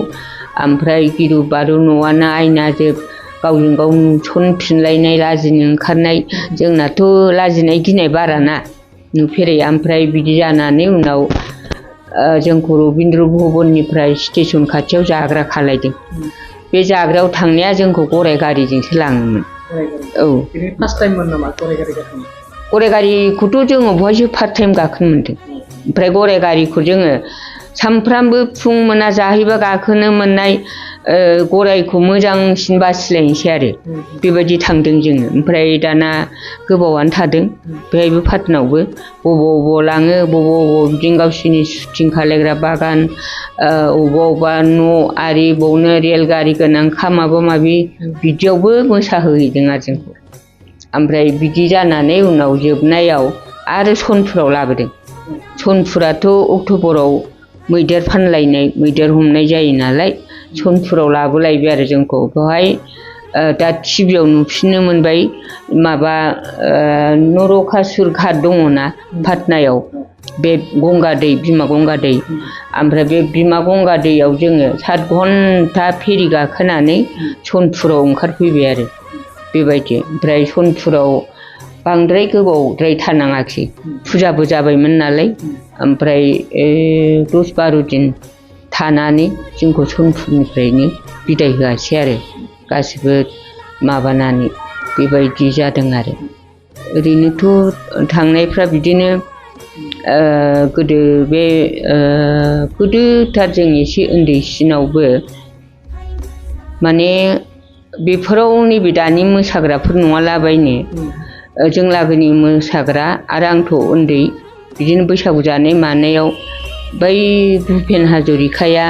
ओमफ्राय गिरु बारु न'आनो आयनाजोब गावजों गाव नुसनफिनलायनाय लाजिनो ओंखारनाय जोंनाथ' लाजिनाय गिनाय बाराना नुफेरै ओमफ्राय बिदि जानानै उनाव जोंखौ रबीन्द्र भवननिफ्राय स्टेसन खाथियाव जाग्रा खालायदों बे जाग्रायाव थांनाया जोंखौ गराय गारिजोंसो लाङोमोन औ फार्स्ट टाइममोन नामा गराय गारि गाखोनाय गराय गारिखौथ' जोङो बहायसो फार्स्ट टाइम गाखोनो मोन्दों ओमफ्राय गराय गारिखौ जोङो सानफ्रामबो फुं मोना जाहैबा गाखोनो मोननाय गरायखौ मोजांसिन बासिलायनोसै आरो बेबायदि थांदों जोङो ओमफ्राय दाना गोबावानो थादों बेहायबो पाटनायावबो बबाव लाङो बबाव बिदिनो गावसिनि शुटिं खालायग्रा बागान अबावबा न' आरि बावनो रेलगारि गोनां माबा माबि बिदियावबो मोसाहोहैदों आरो जोंखौ ओमफ्राय बिदि जानानै उनाव जोबनायाव आरो सनपुराव लाबोदों सनपुराथ' अक्ट'बराव मैदेर फानलायनाय मैदेर हमनाय जायो नालाय सनपुराव लाबोलायबाय आरो जोंखौ बेवहाय दा टिभियाव नुफिननो मोनबाय माबा नरकासुर घाट दङना पाटनायाव बे गंगा दै बिमा गंगा दै ओमफ्राय बे बिमा गंगा दैयाव जोङो 7 घन्टा फेरि गाखोनानै सनपुराव ओंखारफैबाय आरो बेबायदि ओमफ्राय सनपुराव बांद्राय गोबावद्राय थानाङाखै फुजाबो जाबायमोन नालाय ओमफ्राय 10-12 दिन थानानै जोंखौ सनपुरनिफ्रायनो बिदाय होआसै आरो गासिबो माबानानै बेबायदि जादों आरो ओरैनोथ' थांनायफ्रा बिदिनो गोदो बे गोदोथार जों एसे उन्दैसिनावबो माने बेफोराव नैबे दानि मोसाग्राफोर नङालाबायनो जों लागोनि मोसाग्रा आरो आंथ' उन्दै बिदिनो बैसागु जानाय मानायाव बै भुपेन हाजरिकाया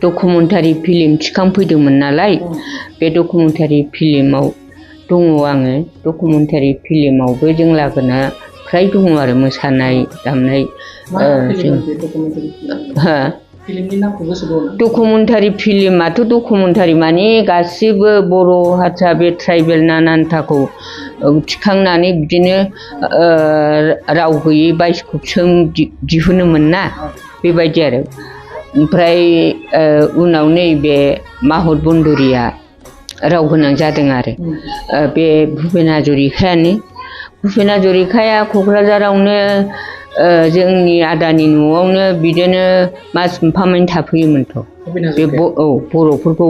डकुमेन्टारि फिल्म थिखांफैदोंमोन नालाय बे डकुमेन्टारि फिल्माव दङ आङो डकुमेन्टारि फिल्मावबो जों लागोना फ्राय दङ आरो मोसानाय दामनाय डकुमेन्टारि फिल्माथ' डकुमेन्टारि माने गासिबो बर' हारसा बे ट्राइबेल नानान्थाखौ थिखांनानै बिदिनो राव गैयै बायस्कपसों दिहुनोमोन ना बेबायदि आरो ओमफ्राय उनाव नैबे माहत बन्दरिया राव गोनां जादों आरो बे भुपेन हाजरिकायानो भुपेन हाजरिकाया क'क्राझारावनो जोंनि आदानि न'आवनो बिदिनो मास मोनफा थाफैयोमोनथ' बे बर'फोरखौ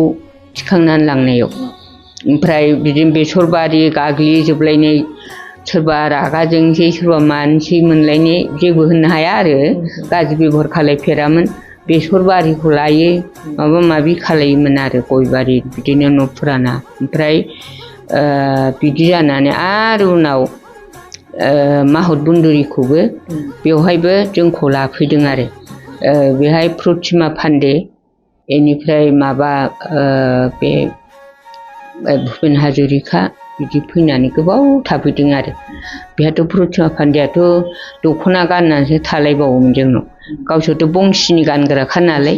थिखांनानै लांनायाव ओमफ्राय बिदिनो बेसरबारि गाग्लिजोबलायनाय सोरबा रागाजोंसै सोरबा मानसै मोनलायनाय जेबो होननो हाया आरो गाज्रि बेबहार खालायफेरामोन बेसर बारिखौ लायो माबा माबि खालायोमोन आरो गय बारि बिदिनो न' फुराना ओमफ्राय बिदि जानानै आरो उनाव माहत बन्दरिखौबो बेवहायबो जोंखौ लाफैदों आरो बेहाय प्रतिमा पान्डे बेनिफ्राय माबा बे भुपेन हाजरिका बिदि फैनानै गोबाव थाफैदों आरो बेहाथ' प्रतिमा पान्डेयाथ' दख'ना गाननानैसो थालायबावोमोन जोंनाव गावसोरथ' बंसिनि गानग्राखा नालाय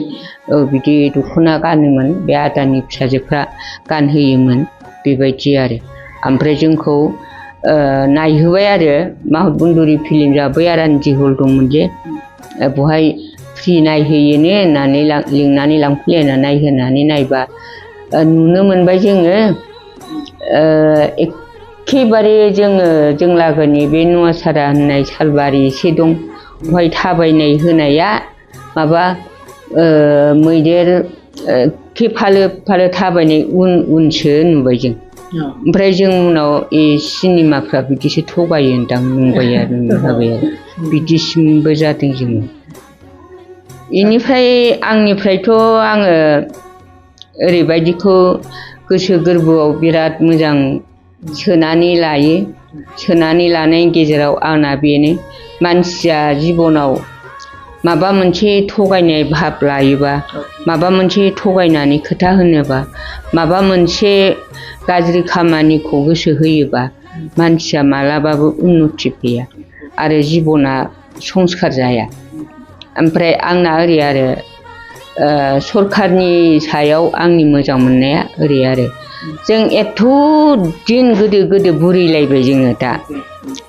बिदि दख'ना गानोमोन बे आदानि फिसाजोफ्रा गानहोयोमोन बेबायदि आरो ओमफ्राय जोंखौ नायहोबाय आरो माहत बन्दरि फिल्म जाबाय आरान्जि हल दंमोन जे बेवहाय फ्रि नायहोयोनो होननानै लिंनानै लांफैलायना नायहोनानै नायबा नुनो मोनबाय जोङो एखेबारे जों लागोनि बे नुवासारा होननाय सालबारि एसे दं बेवहाय थाबायनाय होनाया माबा मैदेर एखे फालो फालो थाबायनाय उनसो नुबाय जों ओमफ्राय जों उनाव सिनेमाफ्रा बिदिसो थगायो होनदां नंबाय आरो नुबाय आरो बिदिसिमबो जादों जोङो बेनिफ्राय आंनिफ्रायथ' आङो ओरैबायदिखौ गोसो गोरबोआव बिराद मोजां सोनानै लायो सोनानै लानायनि गेजेराव आंना बेनो मानसिया जिबनाव माबा मोनसे थगायनाय भाब लायोबा माबा मोनसे थगायनानै खोथा होनोबा माबा मोनसे गाज्रि खामानिखौ गोसो होयोबा मानसिया मालाबाबो उन्नति फैया आरो जिबना संस्कार जाया ओमफ्राय आंना ओरै आरो सरकारनि सायाव आंनि मोजां मोननाया ओरै आरो जों एथ' दिन गोदो बुरैलायबाय जोङो दा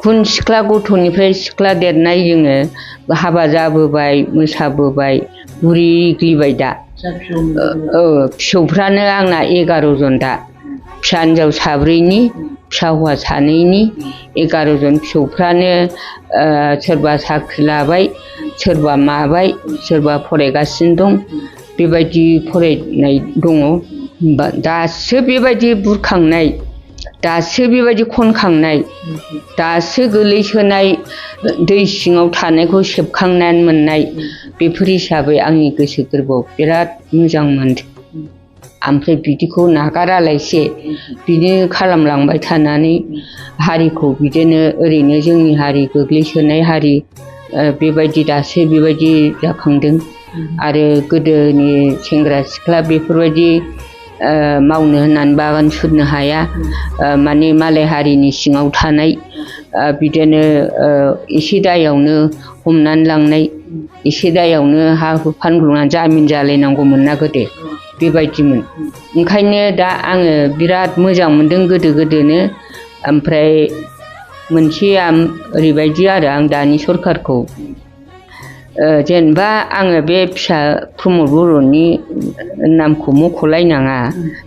खुन सिख्ला गथ'निफ्राय सिख्ला देरनाय जोङो हाबा जाबोबाय मोसाबोबाय बुरिग्लिबाय दा फिसौफ्रानो आंना 11 जन दा फिसा हिन्जाव 3नि फिसा हौवा 2नि 11 जन फिसौफ्रानो सोरबा साख्रि लाबाय सोरबा माबाय सोरबा फरायगासिनो दं बेबायदि फरायनाय दङ दासो बेबायदि बुरखांनाय दासो बेबायदि खनखांनाय दासो गोलैसोनाय दै सिङाव थानायखौ सेबखांनानै मोननाय बेफोर हिसाबै आंनि गोसो गोरबोआव बिराद मोजां मोनदों ओमफ्राय बिदिखौ नागारालायसे बिदिनो खालामलांबाय थानानै हारिखौ बिदिनो ओरैनो जोंनि हारि गोग्लैसोनाय हारि बेबायदि दासो बेबायदि जाखांदों आरो गोदोनि सेंग्रा सिख्ला बेफोरबायदि मावनो होननानै बागान सुरनो हाया माने मालाय हारिनि सिङाव थानाय बिदिनो एसे दायावनो हमनानै लांनाय एसे दायावनो हा हु फानग्लुंनानै जामिन जालायनांगौमोन ना गोदो बेबायदिमोन ओंखायनो दा आङो बिराद मोजां मोनदों गोदोनो ओमफ्राय मोनसेया ओरैबायदि आरो आं दानि सरखारखौ जेनेबा आङो बे फिसा प्रमद बर'नि नामखौ मख'लायनाङा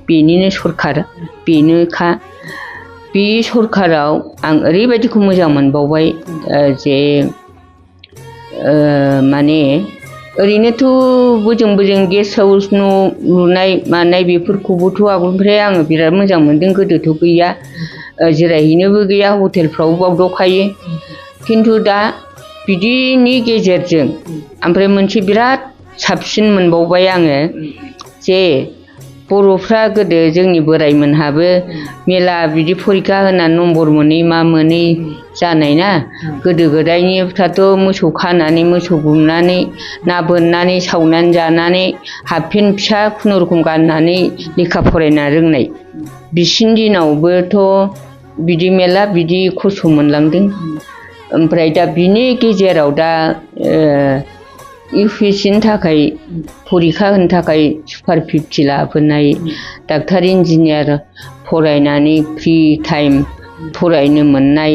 बेनिनो सरखार बेनोखा बे सरखाराव आं ओरैबायदिखौ मोजां मोनबावबाय जे माने ओरैनोथ' बोजों गेस्ट हाउस न' लुनाय मानाय बेफोरखौबोथ' आगोलनिफ्राय आङो बिराद मोजां मोनदों गोदोथ' गैया जिरायहैनोबो गैया हटेलफ्राव बावदावखायो खिन्थु दा बिदिनि गेजेरजों ओमफ्राय मोनसे बिराद साबसिन मोनबावबाय आङो जे बर'फ्रा गोदो जोंनि बोराइमोनहाबो मेला बिदि फरिखा होनानै नम्बर मोनै मा मोनै जानाय ना गोदो गोदायनिफ्राथ' मोसौ खानानै मोसौ गुमनानै ना बोननानै सावनानै जानानै हाफ पेन्ट फिसा खुनुरुखुम गाननानै लेखा फरायना रोंनाय बिसिनि दिनावबोथ' बिदि मेला बिदि खस्थ' मोनलांदों ओमफ्राय दा बिनि गेजेराव दा UPSCनि थाखाय फरिखा होनो थाखाय सुपार 50 लाबोनाय डाक्टार इन्जिनियार फरायनानै फ्रि टाइम फरायनो मोननाय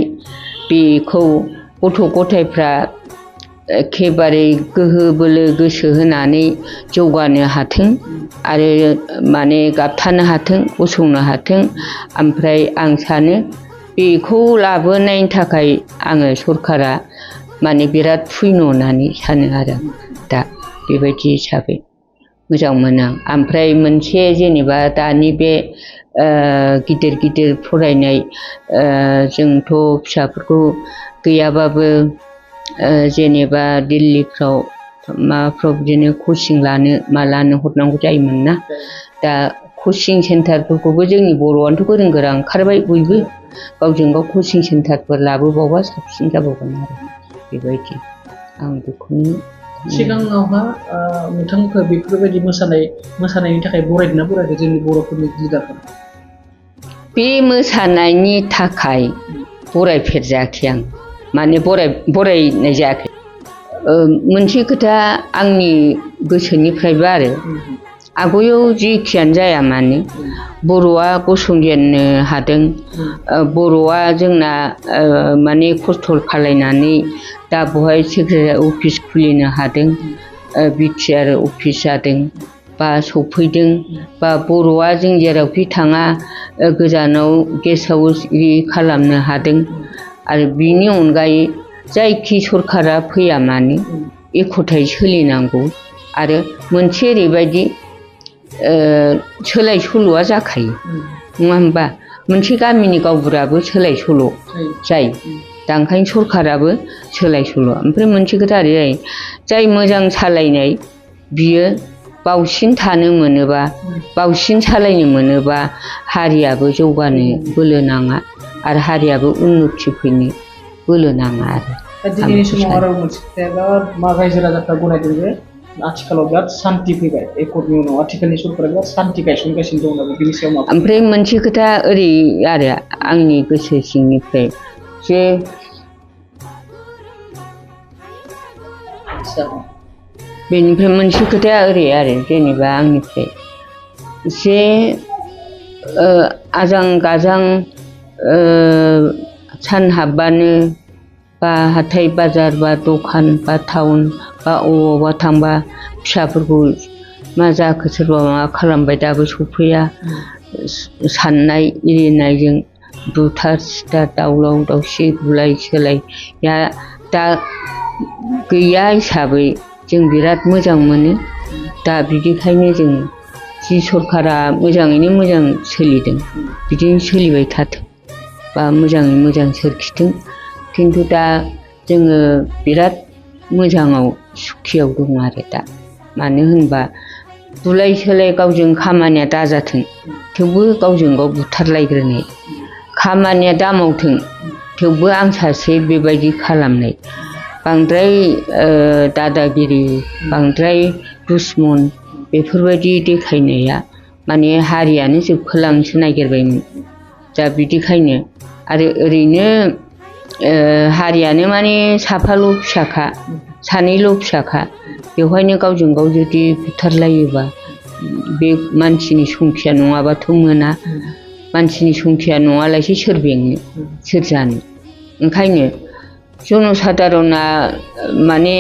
बेखौ गथ' गथायफ्रा एखेबारे गोहो बोलो गोसो होनानै जौगानो हाथों आरो माने गाबथानो हाथों गसंनो हाथों ओमफ्राय आं सानो बेखौ लाबोनायनि थाखाय आङो सरखारा माने बिराद पुण्य होननानै सानो आरो दा बेबायदि हिसाबै मोजां मोनो आं ओमफ्राय मोनसे जेनेबा दानि बे गिदिर फरायनाय जोंथ' फिसाफोरखौ गैयाबाबो जेनेबा दिल्लीफ्राव माबाफ्राव बिदिनो कचिं लानो हरनांगौ जायोमोन ना दा कचिं सेन्टारफोरखौबो जोंनि बर'आनोथ' गोरों गोरा ओंखारबाय बयबो गावजों गाव कचिं सेन्टारफोर लाबोबावबा साबसिन जाबावगोन आरो बेबायदि आं बेखौनो सिगाङावहा नोंथांखौ बेफोरबायदि मोसानायनि थाखाय बरायदोंना बरायाखै जोंनि बर'फोरनि लिडारफोर बे मोसानायनि थाखाय बरायफेरजायाखै आं माने बरायनाय जायाखै मोनसे खोथा आंनि गोसोनिफ्रायबो आरो आगयाव जेखियानो जाया मानो बर'आ गसंजेननो हादों बर'आ जोंना माने खस्थ' खालायनानै दा बहाय सेक्रेटारि अफिस खुलिनो हादों BTR अफिस जादों बा सफैदों बा बर'आ जों जेरावखि थाङा गोजानाव गेस्ट हाउस खालामनो हादों आरो बिनि अनगायै जायखि सरखारा फैया मानो एख'थायै सोलिनांगौ आरो मोनसे ओरैबायदि सोलाय सोल'आ जाखायो नङा होमबा मोनसे गामिनि गावबुराबो सोलाय सोल' जायो दा ओंखायनो सरखाराबो सोलाय सोल' ओमफ्राय मोनसे खोथा ओरै जायो जाय मोजां सालायनाय बियो बावसिन थानो मोनोबा बावसिन सालायनो मोनोबा हारियाबो जौगानो बोलो नाङा आरो हारियाबो उन्नति फैनो बोलो नाङा आरो दिनैनि समाव आरो मोनसे खोथाया मा रायजो राजाफ्रा गनायदों जे आथिखालाव बिराद सान्ति फैबाय एकर्डनि उनाव आथिखालनि सरकारा बिराद सान्ति गायसनगासिनो दं आरो बिनि सायाव मा ओमफ्राय मोनसे खोथा ओरै आरो आंनि गोसो सिंनिफ्राय जे बेनिफ्राय मोनसे खोथाया ओरै आरो जेनेबा आंनिफ्राय जे आजां गाजां सान हाबबानो बा हाथाय बाजार बा दखान बा टाउन बा अबावबा थांबा फिसाफोरखौ मा जाखो सोरबा माबा खालामबाय दाबो सफैया साननाय एरिनायजों बुथार सिथार दावराव दावसि बुलाय सोलाया दा गैया हिसाबै जों बिराद मोजां मोनो दा बिदिखायनो जों जि सरकारा मोजाङैनो मोजां सोलिदों बिदिनो सोलिबाय थाथों बा मोजाङै मोजां सोरखिथों खिन्थु दा जोङो बिराद मोजाङाव सुखियाव दं आरो दा मानो होनबा बुलाय सोलाय गावजों खामानिया दाजाथों थेवबो गावजों गाव बुथारलायग्रोनाय खामानिया दामावथों थेवबो आं सासे बेबायदि खालामनाय बांद्राय दादागिरि बांद्राय दुश्मन बेफोरबायदि देखायनाया माने हारियानो जोबखोलांनोसो नागिरबायमोन दा बिदिखायनो आरो ओरैनो हारियानो माने साफाल' फिसाखा सानैल' फिसाखा बेवहायनो गावजों गाव जुदि बुथारलायोबा बे मानसिनि संखिया नङाबाथ' मोना मानसिनि संखिया नङालासे सोर बेंनो सोर जानो ओंखायनो जनसाधारना माने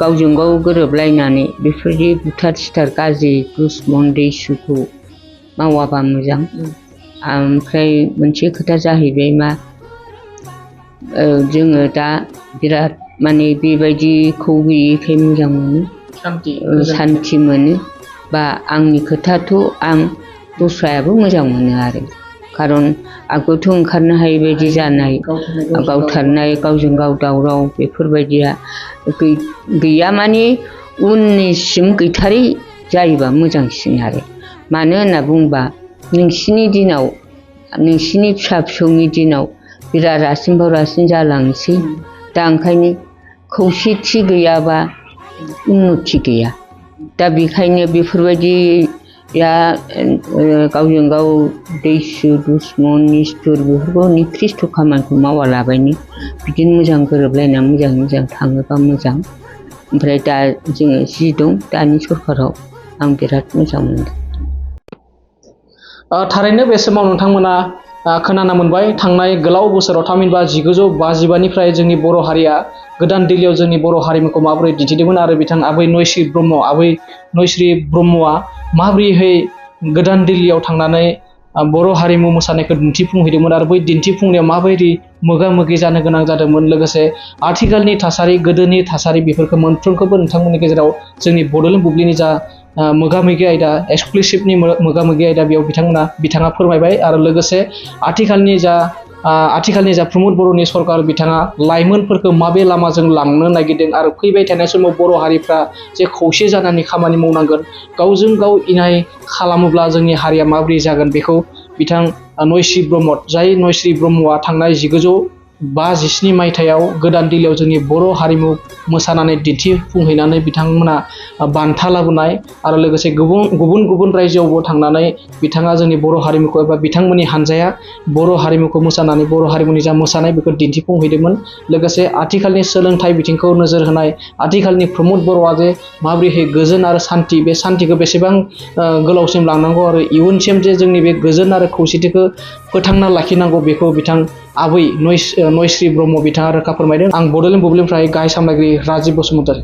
गावजों गाव गोरोबलायनानै बेफोरदि बुथार सुथार गाज्रि दुश्मन दैसुखौ मावाबा मोजां ओमफ्राय मोनसे खोथा जाहैबाय मा जोङो दा बिराद माने बेबायदिखौ गैयैखाय मोजां मोनो सान्थि मोनो बा आंनि खोथाथ' आं दस्रायाबो मोजां मोनो आरो खारन आगोलथ' ओंखारनो हायै बायदि जानाय गावथारनाय गावजों गाव दावराव बेफोरबायदिया गैया माने उननिसिम गैथारै जायोबा मोजांसिन आरो मानो होनना बुंबा नोंसिनि दिनाव नोंसिनि फिसा फिसौनि दिनाव बिराद रासिनबाव रासिन जालांसै दा ओंखायनो खौसेथि गैयाबा उन्नति गैया दा बेखायनो बेफोरबायदिया गावजों गाव दैसु दुश्मन निस्थुर बेफोरखौ निकृष्ट खामानिखौ मावालाबायनो बिदिनो मोजां गोरोबलायना मोजाङै मोजां थाङोबा मोजां ओमफ्राय दा जोङो जि दं दानि सरखाराव आं बिराद मोजां मोनदों। थारैनो बे समाव नोंथांमोना खोनानो मोनबाय थांनाय गोलाव बोसोराव थामहिनबा 1955निफ्राय जोंनि बर' हारिया गोदान दिल्लीयाव जोंनि बर' हारिमुखौ माबोरै दिन्थिदोंमोन आरो बिथां आबै नयस्रि ब्रह्मआ माबोरैहाय गोदान दिल्लीयाव थांनानै बर' हारिमु मोसानायखौ दिन्थिफुंहैदोंमोन आरो बै दिन्थिफुंनायाव माबायदि मोगा मोगि जानो गोनां जादोंमोन लोगोसे आथिखालनि थासारि गोदोनि थासारि बेफोरखौ मोनफ्रोमखौबो नोंथांमोननि गेजेराव जोंनि बड'लेण्ड बुब्लिनि जा मोगा मोगि आयदा एक्सक्लुसिभनि मोगा मोगि आयदा बेयाव बिथाङा फोरमायबाय आरो लोगोसे आथिखालनि जा प्रमद बर'नि सरकार बिथाङा लाइमोनफोरखौ माबे लामाजों लांनो नागिरदों आरो फैबाय थानाय समाव बर' हारिफ्रा जे खौसे जानानै खामानि मावनांगोन गावजों गाव इनाय खालामोब्ला जोंनि हारिया माबोरै जागोन बेखौ बिथां नयस्रि ब्रह्मआ थांनाय 1957 मायथाइयाव गोदान दिल्लीयाव जोंनि बर' हारिमु मोसानानै दिन्थिफुंहैनानै बिथांमोना बान्था लाबोनाय आरो लोगोसे गुबुन गुबुन रायजोआवबो थांनानै बिथाङा जोंनि बर' हारिमुखौ एबा बिथांमोननि हानजाया बर' हारिमुखौ मोसानानै बर' हारिमुनि जा मोसानाय बेखौ दिन्थिफुंहैदोंमोन लोगोसे आथिखालनि सोलोंथाइ बिथिंखौ नोजोर होनाय आथिखालनि प्रमद बर'आ जे माबोरैहाय गोजोन आरो सान्थि बे सान्थिखौ बेसेबां गोलावसिम लांनांगौ आरो इयुनसिम जे जोंनि बे गोजोन आरो खौसेथिखौ फोथांना लाखिनांगौ बेखौ बिथां आबै नयस्रि ब्रह्म बिथाङा रोखा फोरमायदों। आं बड'लेण्ड बुब्लिनिफ्राय गाहाय सामलायगिरि राजिब बसुमतारी।